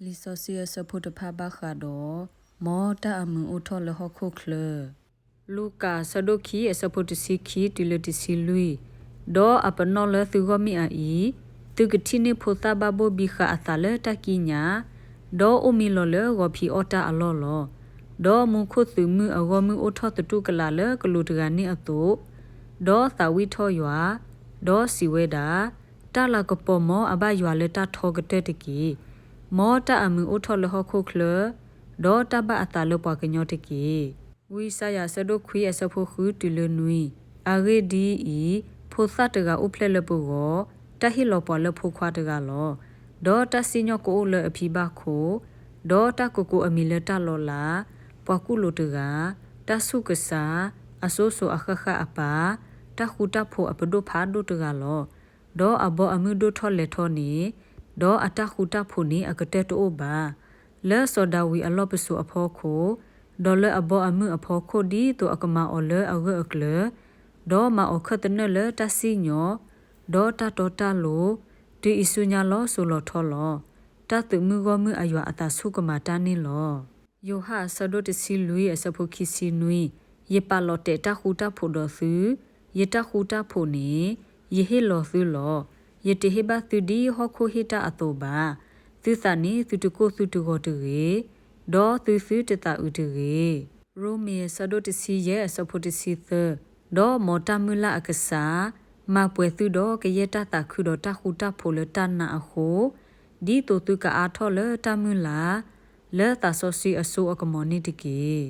လံာ်စီဆှံအဆၢဖိတဖၣ်ဘၣ်ဃးဒီး မ်တၢ်အမုာ်အိၣ်ထီၣ်လၢဟီၣ်ခိၣ်ချၢ. လူၤကၣ်အဆၢဒိၣ်ခံအဆၢဖိတဆံခံတုၤလၢတဆံလွံၢ်, ဒီးအပနီၣ်လၢသုဂီၢ်မ့ၢ်အအံၤ, သုကထံၣ်န့ၢ်ဖိသၣ်ဘၣ်ဘိၣ်ဘံဃာ်အသးလၢတၢ်ကံးညာ်, ဒီးအိၣ်မံလီၤလၢဂီၤဖံးအီၣ်တၢ်အလီၢ်လီၤ. ဒီးမူခိၣ်သုးမုၢ်အဂီၢ်မုၢ်အိၣ်ထီၣ်သတူၢ်ကလာ်လၢကလူးတဂၤန့ၣ်အသိး, ဒီးသးဝံၣ်ထီၣ်ယွၤ, ဒီးစံးဝဲဒၣ်, တၢ်လၤကပီၤမ်အဘၣ်ယွၤလၢတၢ်ထီကတၢၢ်တက့ၢ်. မ်တၢ်အမုာ်အိၣ်ထီၣ်လၢဟီၣ်ခိၣ်ချၢ, ဒီးတၢ်ဘၣ်အသးလၢပှၤကညီတက့ၢ်. ဝံယၡါယၤအဆၢဒိၣ်ခွံအဆၢဖိဃုတုၤလၢနွံ, အဂ့ၢ်ဒ်အံၤ, ဖိသၣ်တဂၤအိၣ်ဖျဲၣ်လၢပဂီၢ်, တၢ်ဟ့ၣ်လီၤပှၤလၢဖိခွါတဂၤလီၤ. ဒီးတၢ်စံၣ်ညီၣ်ကအိၣ်လၢအဖံဘၣ်ခိၣ်, ဒီးတၢ်ကကိးအမံၤလၢတၢ်လီၤလး, ပှၤကူၣ်လိာ်တဂၤ, တၢ်ဆူၣ်ကစၢ်, အစိစိၤအဃၣ်ဃၣ်အပၢ်, တၢ်ဃူတၢ်ဖိးအပဒိၣ်ဖးဒိၣ်တဂၤလီၤ. ဒီးအဘီအမုၢ်ဒိၣ်ထီၣ်လဲၤထီၣ်န့ၣ်, ဒီးအတၢ်ဃူတၢ်ဖိးန့ၣ်အကတၢၢ်တအိၣ်ဘၣ်. လၢစီၤဒၤဝံးအလီၢ်ပစိာ်အဖီခိၣ်, ဒီးလၢအဘီအမုၢ်အဖီခိၣ်ဒ်သိးအကမၤအီၤလၢအဂၢၢ်အကျၢၤ, ဒီးမၤအီၤခၢၣ်သနၢၣ်လၢတၢ်စံၣ်ညီၣ်, ဒီးတၢ်တီတၢ်လိၤ, တုၤအံၤဆူညါလီၤစိၤလီၤထီလီၤ. တၢ်သုးမုၢ်ဂီၢ်မုၢ်အယွၤအသးဆူၣ်ကမၤတၢ်န့ၣ်လီၤ. ယိၤဟၣ်အဆၢဒိၣ်တဆံလွံၢ်အဆၢဖိခံဆံနွံ, ယပာ်လီၤတဲာ်တၢ်ဃူတၢ်ဖိးဒီးသု, ယတၢ်ဃူတၢ်ဖိးန့ၣ်, ယဟ့ၣ်လီၤသုလီၤ. ယတဟ့ၣ်ဘၣ်သုဒ်ဟီၣ်ခိၣ်ဟ့ၣ်တၢ်အသိးဘၣ်. သုသးန့ၣ်သုတကိၢ်သုတဂီၤတဂ့ၤ, ဒီးသုသုတသးအုးတဂ့ၤ. ရိမ့ၤအဆၢဒိၣ်တဆံယဲၢ်အဆၢဖိတဆံသၢ, ဒီးမ်တၢ်မုၢ်လၢ်အကစၢ်, မၤပှဲၤသုဒီးကယဲၢ်တၢ်သးခုဒီးတၢ်ဃူတၢ်ဖိးလၢတၢ်နာ်အဃိ, ဒ်သိးသုကအါထီၣ်လၢတၢ်မုၢ်လၢ်, လၢသးစီဆှံအစိအကမီၤန့ၣ်တက့ၢ်.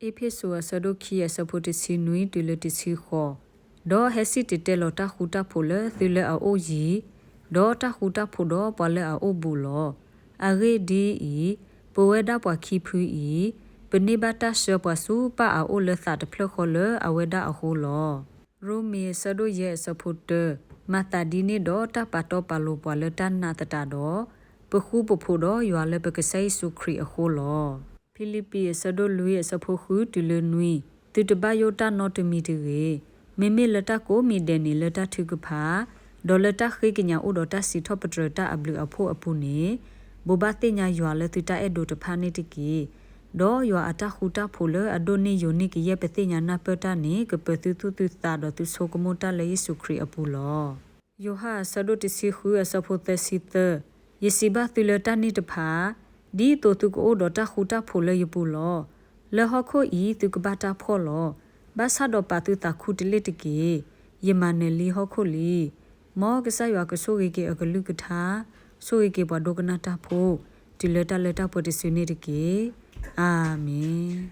အ့းဖ့းစူးအဆၢဒိၣ်ခံအဆၢဖိတဆံနွံတုၤလၢတဆံဃိး, ဒီးဟဲစံၣ်တဲၤတဲလီၤတၢ်ဃူတၢ်ဖိးလၢသုလၢအအိၣ်ယံၤ, ဒီးတၢ်ဃူတၢ်ဖိးဒီးပှၤလၢအအိၣ်ဘူးလီၤ. အဂ့ၢ်ဒ်အံၤ, ပဝဲဒၣ်ပှၤခံဖုအံၤ, ပန့ၢ်ဘၣ်တၢ်ဆှၢပှၤဆူပၢ်အအိၣ်လၢသးတဖျၢၣ်ဃီလၢအဝဲဒၣ်အဃိလီၤ. ရိမ့ၤအဆၢဒိၣ်ယဲၢ်အဆၢဖိတၢ, မၤသးဒ်န့ၣ်ဒီးတၢ်ပာ်တီပာ်လိၤပှၤလၢတၢ်နာ်သတးဒီး, ပဃူပဖိးဒီးယွၤလၢပကစၢ်ယ့ၣ်ၡူးခရံာ်အဃိလီၤ. ဖံလံးပံးအဆၢဒိၣ်လွံၢ်အဆၢဖိဃုတုၤလၢနွံ, သုတဘၣ်ယိၣ်တၢ်နီတမံၤတဂ့ၤ. မ့မ့ၢ်လၢတၢ်ကိးမံၤဒဲးန့ၣ်လၢတၢ်ထုကဖၣ်, ဒီးလၢတၢ်ဃ့ကညးအိၣ်ဒီးတၢ်စံးထီၣ်ပတြၢၤတၢ်အဘျုးအဖှိၣ်အပူၤန့ၣ်, ဘိးဘၣ်သ့ၣ်ညါယွၤလၢသုတၢ်အဲၣ်ဒိးတဖၣ်န့ၣ်တက့ၢ်. ဒီးယွၤအတၢ်ဃူတၢ်ဖိးလၢအဒိၣ်န့ၢ်ယိာ်န့ၢ်ကယဲၢ်ပသ့ၣ်ညါနၢ်ပၢၢ်တၢ်န့ၣ် ကပၢၤသုသူၣ်သုသးဒီးသုဆိကမိၣ်တၢ်လၢယ့ၣ်ၡူးခရံာ်အပူၤလီၤ. ယိၤဟၣ်အဆၢဒိၣ်တဆံဃုအဆၢဖိသၢဆံသၢ, ယစံးဘၣ်သုလၢတၢ်န့ၣ်တဖၣ်, ဒ်သိးသုကအိၣ်ဒီးတၢ်ဃူတၢ်ဖိးလၢယပူၤလီၤ. လၢဟီၣ်ခိၣ်အံၤသုကဘၣ်တၢ်ဖှီၣ်လီၤ. ဘၣ်ဆၣ်ဒီးပာ်သုသးခူတလ့ၢ်တက့ၢ်. ယမၤနၢၤလံဟီၣ်ခိၣ်လံ. မ်ကစၢ်ယွၤကဆိၣ်ဂ့ၤက့ၤအကလုၢ်ကထါ, ဆိၣ်ဂ့ၤက့ၤပှၤဒိကနၣ်တၢ်ဖိ, တုၤလၢတၢ်လၢတၢ်ပှဲၤတစုန့ၣ်တက့ၢ်. အၤမ့ၣ်.